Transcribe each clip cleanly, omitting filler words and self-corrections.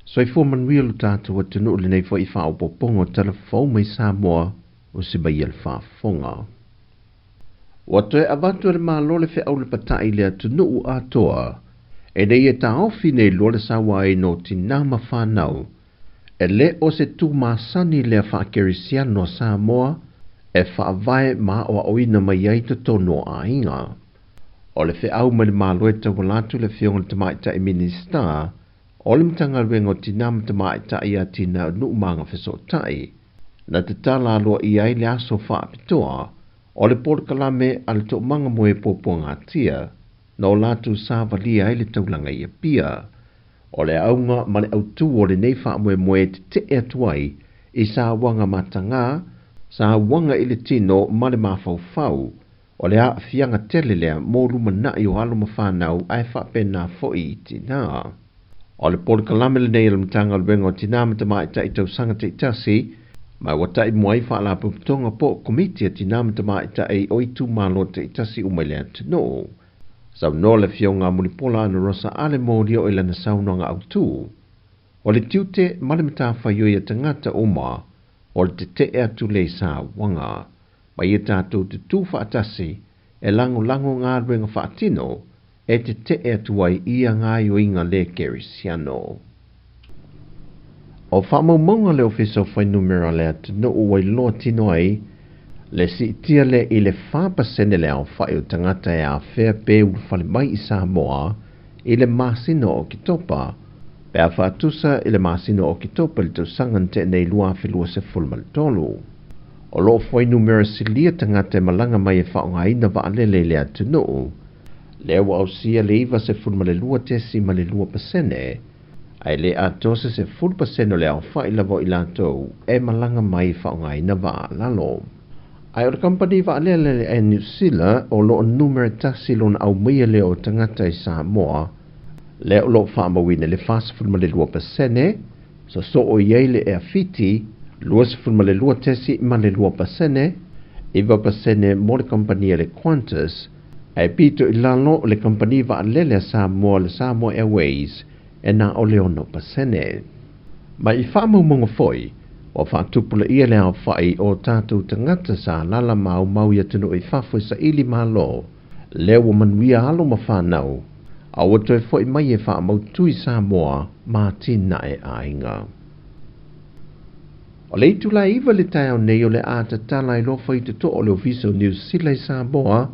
Soifua manuia lo tatou atunuu i lenei foi faaopoopoga o tala fou mai Samoa o se mai le faafofoga. Ua toe avatu e le Malo le feau le pata'i i le atunuu atoa ina ia taofi nei loa le sauaina o tinā ma fanau e lē o se tu masani lea faakerisiano a Samoa e faavae ma aoaoina mai ai totonu o aiga. O le feau mai le Malo e tauala atu i le Afioga i le Tamaitai Minisita o le Matagaluega o Tinā ma Tamaitai Atinae o Nuu ma Agafesootai na tatala aloaia ai le aso faapitoa o le polokalame a le Toomaga mo e Puapuagatia na o latou savalia ai le taulaga i Apia. O le auga ma le autū o lenei faamoemoe e tete'e atu ai i sauaga matagā, sauaga i le tino ma le mafaufau, o le aafiaga tele lea mo lumana'i o alo ma fanau ae faapena fo'i i tinā. O le polokalame lenei a le Matagaluega o Tinā ma Tamaitai i tausaga taitasi, ma ua taimua ai faalapotopotoga po o komiti a tinā ma tamaitai o itumalo taitasi uma i le atunuu. Saunoa le Afioga a Mulipola Anarosa Ale Molioo i lana saunoaga autū, O le tiute ma le matafaioi a tagata uma o le tete'e atu lea i sauaga, ma ia tatou tutū faatasi e lagolago galuega faatino e tete'e atu ai i ia gaoioiga lē kerisiano. O faamaumauga a le Ofisa o Fuainumera o le atunuu ua iloa tino ai le siitia lea i le 4% le aofa'i o tagata e afea pe ulufale mai i Samoa i le masina o Oketopa pe a faatusa i le masina o Oketopa i le tausaga na tea nei 2023. O loo fuainumera silia tagata e malaga mai e faaaogaina vaalele i le atunuu, lea ua ausia le 92.2%, ae le atoa se 10% o le aofa'i lava o i latou e malaga mai e faaaogaina vaa lalo. Ae o le kamupani vaalele a le Air New Zealand o loo numera tasi lona aumaia lea o tagata i Samoa, lea o loo faamauina i le 42%, sosoo i ai le Air Fiti 22.2%, 9% mo le kamupani a le Qantas, ae pito i lalo le kamupani vaalele a Samoa le Samoa Airways e na o le 6%. Ma i faamaumauga foi, ua faatupulaia le aofa'i o tatou tagata sa alaala ma aumau i atunuu i fafo e saili malo, lea ua manuia alo ma fanau, a ua toe fo'i mai e faamautū i Samoa ma atinae aiga. O le itula e 9 i le taeao nei o le a tatala ai loa faitotoa o le Ofisa o Niu Sila i Samoa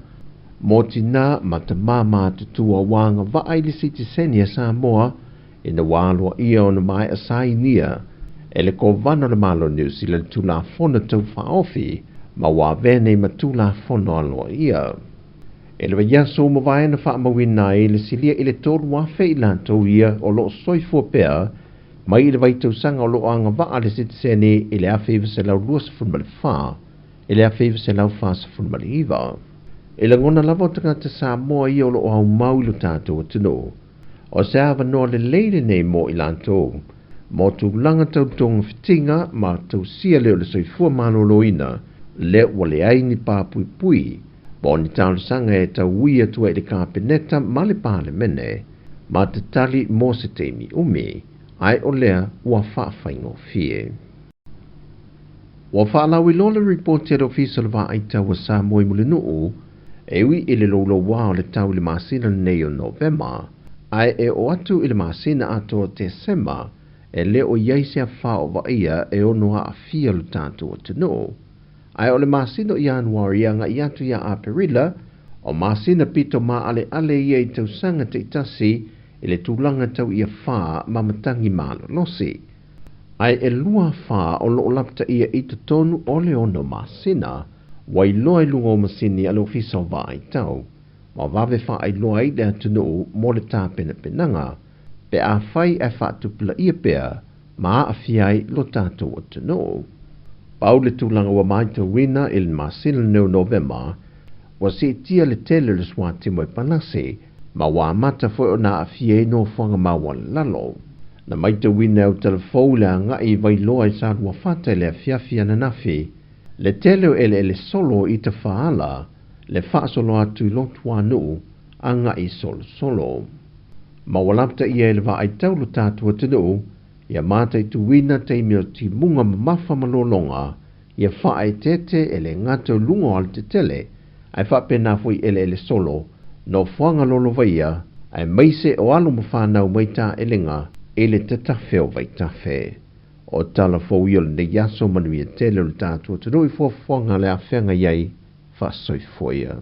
mo tinā ma tamā matutua ua agavaa i le sitiseni a Samoa ina ua aloaia ona maea sainia e le Kovana o le Malo o Niu Sila le Tulafono Tau Faaofi ma ua avea nei ma Tulafono aloaia. I le vaiaso ua mavae na faamauina ai le silia i le 3,000 i latou ia o loo soifua pea mai i le vaitausaga o loo agavaa le sitiseni i le 1924 i le 1949. I lagona lava o tagata Samoa ia o loo aumau i lo tatou atunuu, o se avanoa lelei lenei mo i latou mo tulaga tau togafitiga ma tausia lea o le soifua maloloina lea ua leai ni papuipui po o ni talosaga e tauui atu ai i le Kapeneta ma le Palemene ma te tali mo se taimi umi, ae o lea ua faafaigofie. Ua faalauiloa le ripoti a le Ofisa o le Vaai Tau a Samoa i Mulinuu e ui i le loulouā o le tau i le masina lenei o Novema, ae e oo atu i le masina atoa o Tesema e le o i ai se afa o vaaia e ono aafia lo tatou atunuu. Ae o le masina o Ianuari agai atu ia Aperila, o masina pito maaleale ia i tausaga taitasi i le tulaga tau i afa ma matagi malolosi. Ae e lua afa o loo lapataia i totonu o le 6 masina, ua iloa i luga o masini a le Ofisa o Vaai Tau, ma vave faailoa ai le atunuu mo le tapenapenaga, pe afai ae faatupulaia pea ma aafia ai lo tatou atunuu. Pau le tulaga ua matauina i le masina lenei o Novema, ua siitia le tele o le suatimo e palasi, ma ua amata foi ona aafia ai nofoaga maualalalo. Na matauina e autalavou le agai i Vailoa i Saluafata i le afiafi ananafi, le tele o eleele solo i tafaala, le faasolo atu i Lotuanuu agai i Solosolo. Ma ua lapataia e le vaai tau lo tatou atunuu Ia mataituina taimi o timuga mamafa ma lologa, ia faaeteete e le gata i luga o alatetele, ae faapena foi eleele solo, nofoaga lolovaia, aemaise o alo ma fanau mai taelega i le tatafe o vaitafe. O tala fou ia o lenei aso manuia tele o le tatou atunuu i fuafuaga o le a feagai ai. Faasoifua ia.